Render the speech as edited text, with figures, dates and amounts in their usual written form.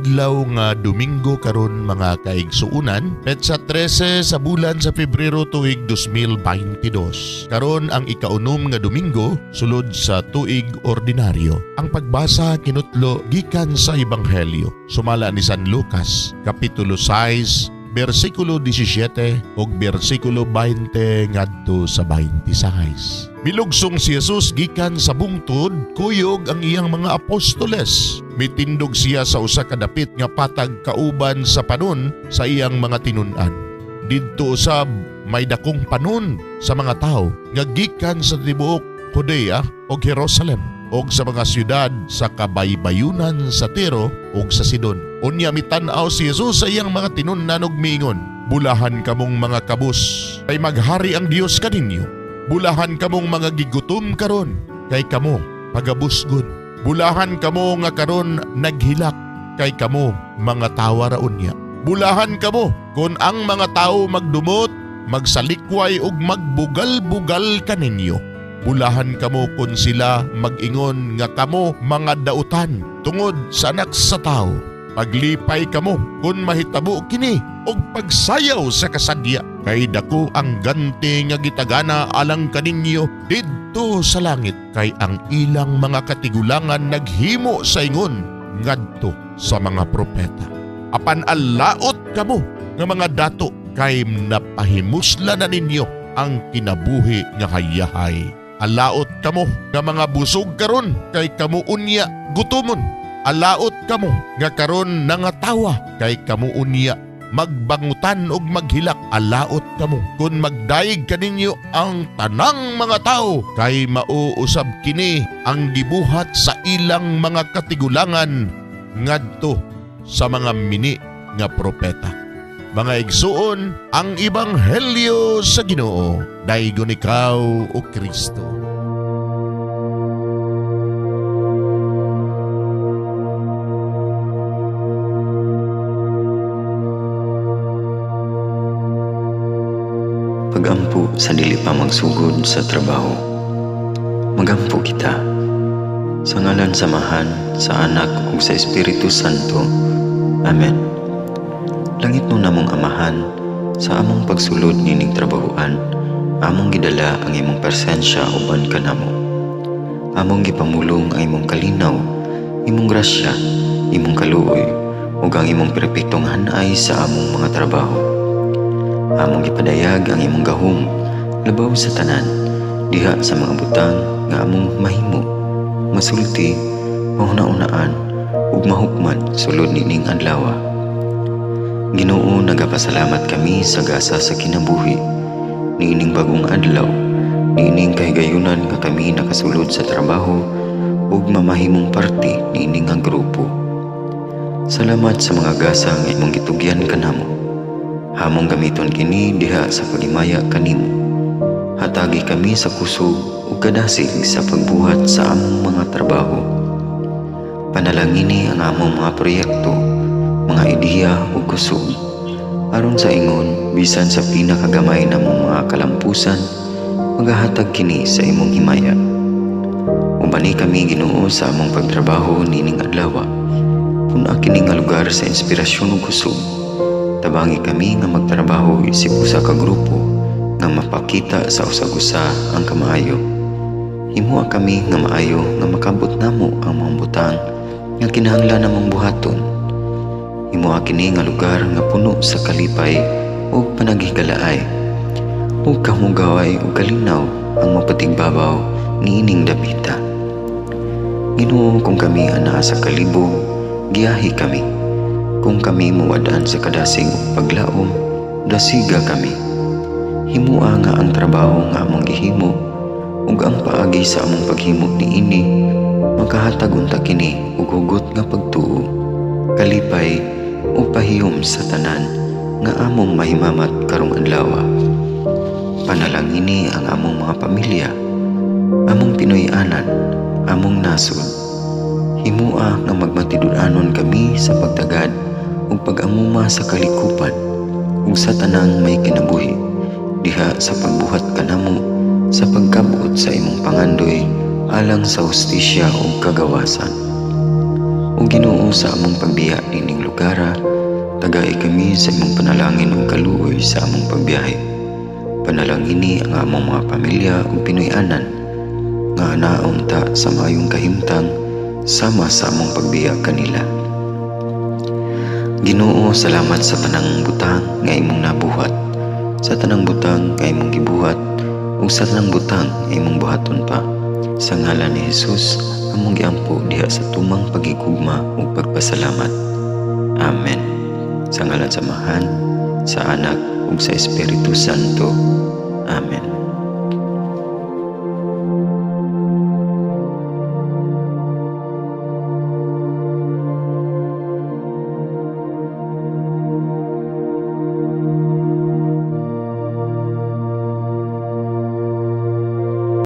Adlaw nga Domingo karon, mga kaigsuunan, petsa 13 sa bulan sa Pebrero, tuig 2022. Karon ang ikaunom nga Domingo sulod sa tuig ordinaryo. Ang pagbasa kinutlo gikan sa Ebanghelyo sumala ni San Lucas, kapitulo 6, bersikulo 17 ug bersikulo 20 ngadto sa 26. Milugsong si Jesus gikan sa bungtod kuyog ang iyang mga apostoles. Mitindog siya sa usa ka dapit nga patag kauban sa panon sa iyang mga tinun-an. Didto usab may dakong panon sa mga tawo nga gikan sa tibuok Judea ug Jerusalem ug sa mga syudad sa kabaybayunan sa Tiro ug sa Sidon. Unya mitan-aw si Jesus sa iyang mga tinun-an ug miingon, "Bulahan kamong mga kabus, kay maghari ang Dios kaninyo. Bulahan kamong mga gigutom karon, kay kamo pagabusgon. Bulahan kamo nga karon naghilak, kay kamo mga tawa ra unya. Bulahan kamo kung ang mga tao magdumot, magsalikway ug magbugal-bugal kaninyo. Bulahan kamo kung sila mag-ingon nga kamo mga dautan tungod sa Anak sa Tao. Paglipay kamo kung mahitabo kini og pagsayaw sa kasadya, kay dako ang ganti nga gitagana alang kaninyo didto sa langit, kay ang ilang mga katigulangan naghimo sa ingon ngadto sa mga propeta. Apan alaot kamo nga mga dato, kay napahimusla na ninyo ang kinabuhi nga hayahay. Alaot kamo nga mga busog karon, kay kamo unya gutomon. Alaot kamo nga karon nangatawa, kay kamo unya magbangutan og maghilak. Alaot kamo kung magdayeg kaninyo ang tanang mga tao, kay mauusab kini ang gibuhat sa ilang mga katigulangan ngadto sa mga mini nga propeta." Mga igsuon, ang ebanghelyo sa Ginoo. Daygon ikaw, o Kristo. Pagampo sa dili pa magsugod sa trabaho. Magampo kita. Sa ngalan sa Amahan, sa Anak ug sa Espiritu Santo. Amen. Langitnon namong Amahan, sa among pagsulod nining trabahoan, among gidala ang imong presensya uban kanamo. Among gipamulong ang imong kalinaw, imong grasya, imong kaluoy, ug ang imong perpektong hanay sa among mga trabaho. Among gipadayag ang imong gahom labaw sa tanan, diha sa mga butang nga among mahimo, masulti, mahuna-unaan ug mahukman sulod nining adlaw. Ginoo, nagapasalamat kami sa gasa sa kinabuhi niining bagong adlaw, niining kahigayunan nga kami nakasulod sa trabaho ug mamahimong parte niini nga grupo. Salamat sa mga gasa nga imong gitugyan kanamo. Among gamiton kini diha sa paghimaya kanimo. Hatagi kami sa kusog ug kadasig sa pagbuhat sa among mga trabaho. Panalangini ang among mga proyekto, mga ideya ug kusog, aron sa ingon bisan sa pinakagamay namong mga kalampusan, magahatag kini sa imong himaya. Ubani kami, Ginoo, sa among pagtrabaho nining adlaw. Pun-a kini nga lugar sa inspirasyon ug kusog. Tabangi kami nga magtrabaho isip usa ka grupo nga mapakita sa usag-usa ang kamaayo. Himoa kami nga maayo nga makabot namo ang mga butang nga kinahanglan namong buhaton. Himoa kini nga lugar nga puno sa kalipay ug panaghigalaay, ug kahugaway ug kalinaw ang mapatigbabaw niining dapita. Ginoo, kung kami anaa sa kalibog, giyahi kami. Kung kami muwad-an sa kadasig ug paglaom, dasiga kami. Himoa nga ang trabaho nga among gihimo ug ang paagi sa among paghimo niini makahatag unta kini og hugot nga pagtuo, kalipay ug pahiyom sa tanan nga among mahimamat karong adlaw. Panalangini ang among mga pamilya, among Pinoy-anan, among nasod. Himoa nga magmatinud-anon kami sa pagtagad ug pag-amuma sa kalikupan ug sa tanang may kinabuhi diha sa pagbuhat kanamo sa pagkabot sa imong pangandoy alang sa hustisya ug kagawasan. O Ginoo, sa among pagbiya niining lugara, tagai kami sa imong panalangin ug kaluoy sa among pagbiyahe. Panalangini ang among mga pamilya ug Pinoy-anan nga anaon ta sa maayong kahimtang sama sa among pagbiya kanila. Ginoo, salamat sa tanang butang nga imong nabuhat, sa tanang butang nga imong gibuhat, ug sa tanang butang nga imong buhaton pa. Sa ngalan ni Jesus, among giampo diha sa tumang paghigugma ug pagpasalamat. Amen. Sa ngalan sa Amahan, sa Anak ug sa Espiritu Santo. Amen.